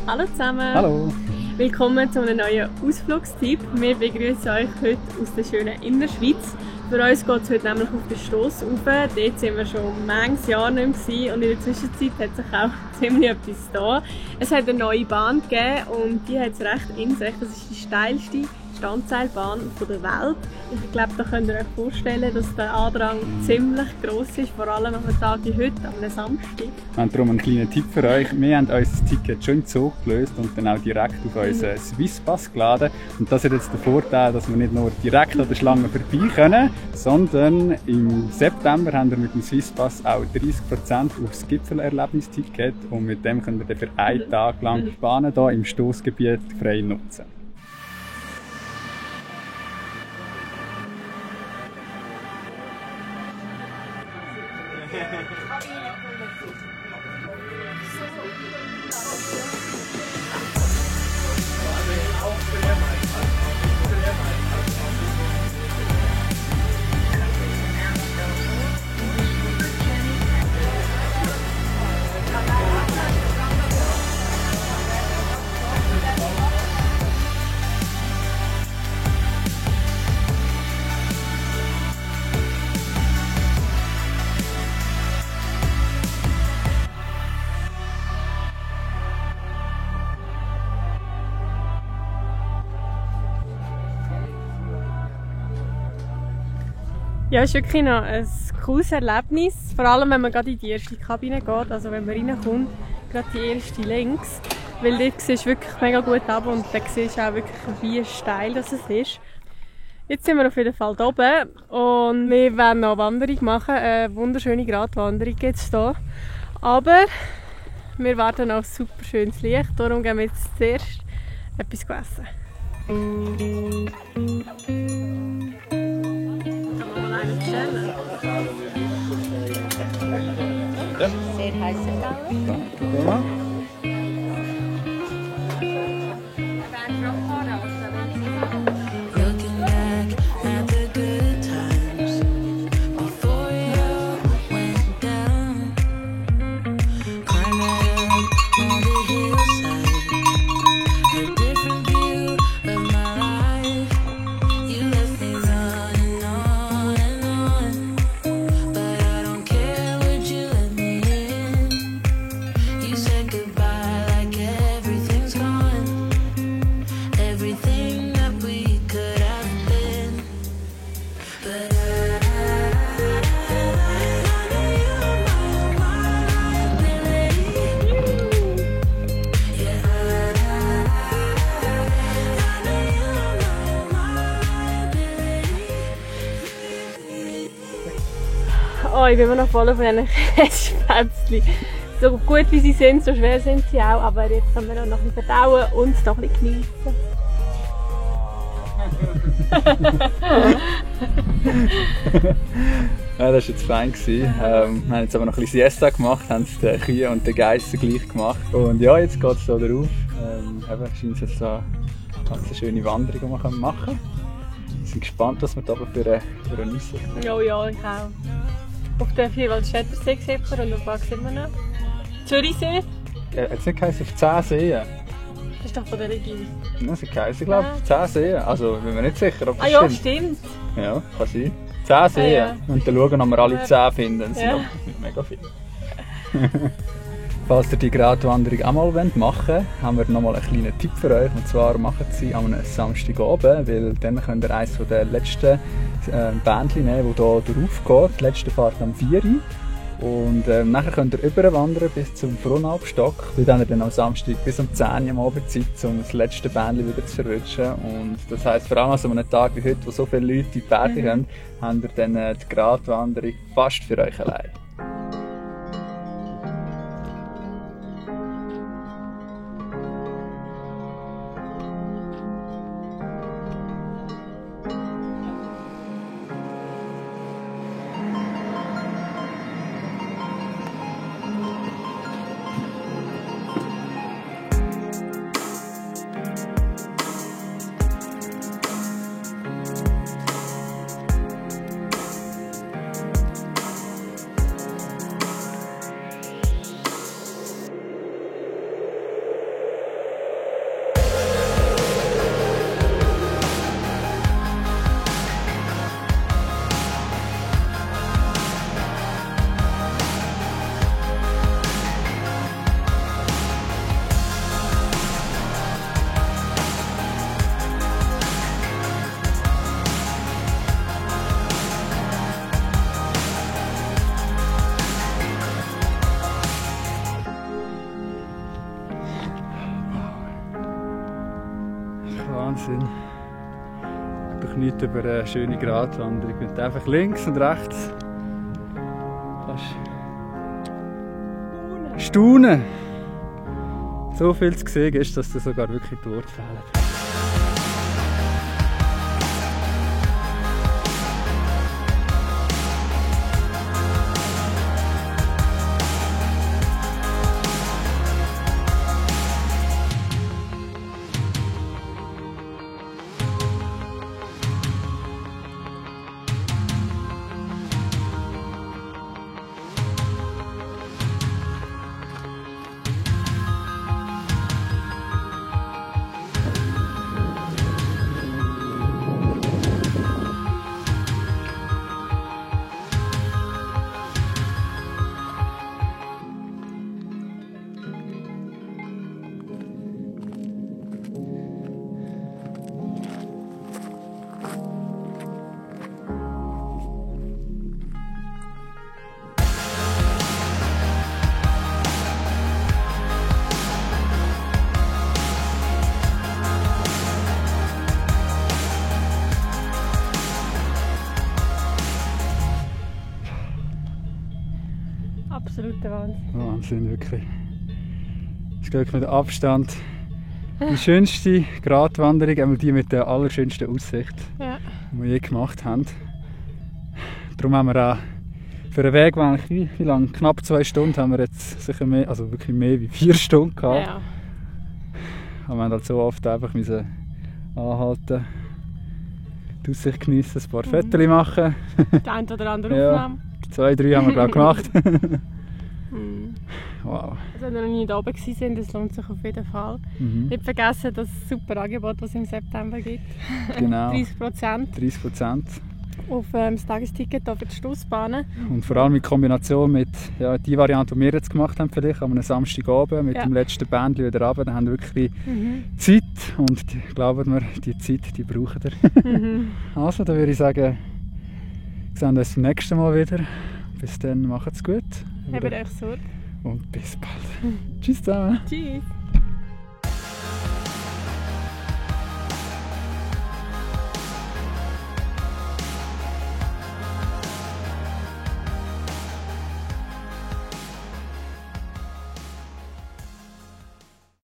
Hallo zusammen! Hallo! Willkommen zu einem neuen Ausflugstipp. Wir begrüßen euch heute aus der schönen Innerschweiz. Für uns geht es heute nämlich auf den Stoss rauf. Dort sind wir schon manches Jahr nicht mehr und in der Zwischenzeit hat sich auch ziemlich etwas da. Es hat eine neue Bahn gegeben und die hat es recht in sich. Das ist die steilste Standseilbahn der Welt. Ich glaube, da könnt ihr euch vorstellen, dass der Andrang ziemlich gross ist, vor allem am Tag wie heute, am Samstag. Wir haben darum einen kleinen Tipp für euch. Wir haben unser Ticket schon im Zug gelöst und dann auch direkt auf unseren Swisspass geladen. Und das hat jetzt den Vorteil, dass wir nicht nur direkt an der Schlange vorbei können, sondern im September haben wir mit dem Swisspass auch 30% aufs Gipfelerlebnisticket und mit dem könnt ihr dann für einen Tag lang die Bahnen hier im Stossgebiet frei nutzen. Ja, es ist wirklich noch ein cooles Erlebnis, vor allem wenn man gerade in die erste Kabine geht, also wenn man reinkommt, gerade die erste links, weil dort siehst du wirklich mega gut ab und dann siehst du auch wirklich, wie steil das ist. Jetzt sind wir auf jeden Fall hier oben und wir werden noch eine Wanderung machen, eine wunderschöne Gratwanderung jetzt hier. Aber wir warten auf super schönes Licht, darum gehen wir jetzt zuerst etwas essen. Sehr heiße Tauer. Oh, ich bin immer noch voll von diesen Käsespätzchen. So gut wie sie sind, so schwer sind sie auch, aber jetzt können wir noch ein bisschen verdauen und noch ein bisschen geniessen. Ja, das war jetzt fein. Wir haben jetzt aber noch ein bisschen Siesta gemacht, haben die Kühe und den Geissen gleich gemacht. Und ja, jetzt geht es hier drauf. Eben scheint es jetzt so eine ganz schöne Wanderung, die wir machen können. Wir sind gespannt, was wir hier für eine Aussicht haben. Oh ja, ich auch. Auf der Vierwaldstättersee sieht man und auf was sehen wir noch? Zürichsee? Hat es nicht geheißen, auf 10 Seen? Das ist doch von der Regierung. Das hat geheißen, glaube ich, 10 Seen. Also, ich bin mir nicht sicher, ob das ja, stimmt. Stimmt. Ja, kann sein. 10 Seen. Ja. Und dann schauen, ob wir alle 10 finden. Das sind Ja. noch mega viele. Falls ihr die Gratwanderung auch mal machen wollt, haben wir noch mal einen kleinen Tipp für euch. Und zwar machen sie am Samstagabend, weil dann könnt ihr eines der letzten Bändchen nehmen, das hier drauf geht. Die letzte Fahrt am 4 Uhr. Und nachher könnt ihr überwandern bis zum Frohnalbstock. Dort habt ihr dann am Samstag bis um 10 Uhr am Abend Zeit, um das letzte Bändchen wieder zu verrutschen. Und das heisst, vor allem an so einem Tag wie heute, wo so viele Leute in die Berge haben, habt ihr dann die Gratwanderung fast für euch allein. Wahnsinn. Doch nichts über eine schöne Gratwanderung. Wenn du einfach links und rechts kannst staunen. So viel zu sehen ist, dass dir sogar wirklich die Worte fehlen. Absoluter Wahnsinn. Wahnsinn, wirklich. Das ist wirklich mit Abstand die schönste Gratwanderung, einmal die mit der allerschönsten Aussicht, die wir je gemacht haben. Darum haben wir auch für einen Weg, wie lange? Knapp 2 Stunden haben wir jetzt sicher mehr, also wirklich mehr wie 4 Stunden gehabt. Ja. Aber wir haben halt so oft einfach müssen anhalten, die Aussicht geniessen, ein paar Fotos machen. Die eine oder andere Aufnahme. 2, 3 haben wir glaube gemacht. Wow. Also wenn wir noch nie da oben waren, das lohnt sich auf jeden Fall. Nicht vergessen das super Angebot, das es im September gibt. Genau. 30%. 30%. Auf das Tagesticket für die Stossbahnen. Und vor allem in Kombination mit die Variante, die wir jetzt gemacht haben für dich, am Samstagabend mit dem letzten Bändchen wieder runter, dann haben wir wirklich Zeit und glaubt mir, die Zeit, die brauchen wir. Also, dann würde ich sagen, wir sehen uns beim nächsten Mal wieder. Bis dann, macht's gut. Habt euch Sorge. Und bis bald. Tschüss zusammen. Tschüss.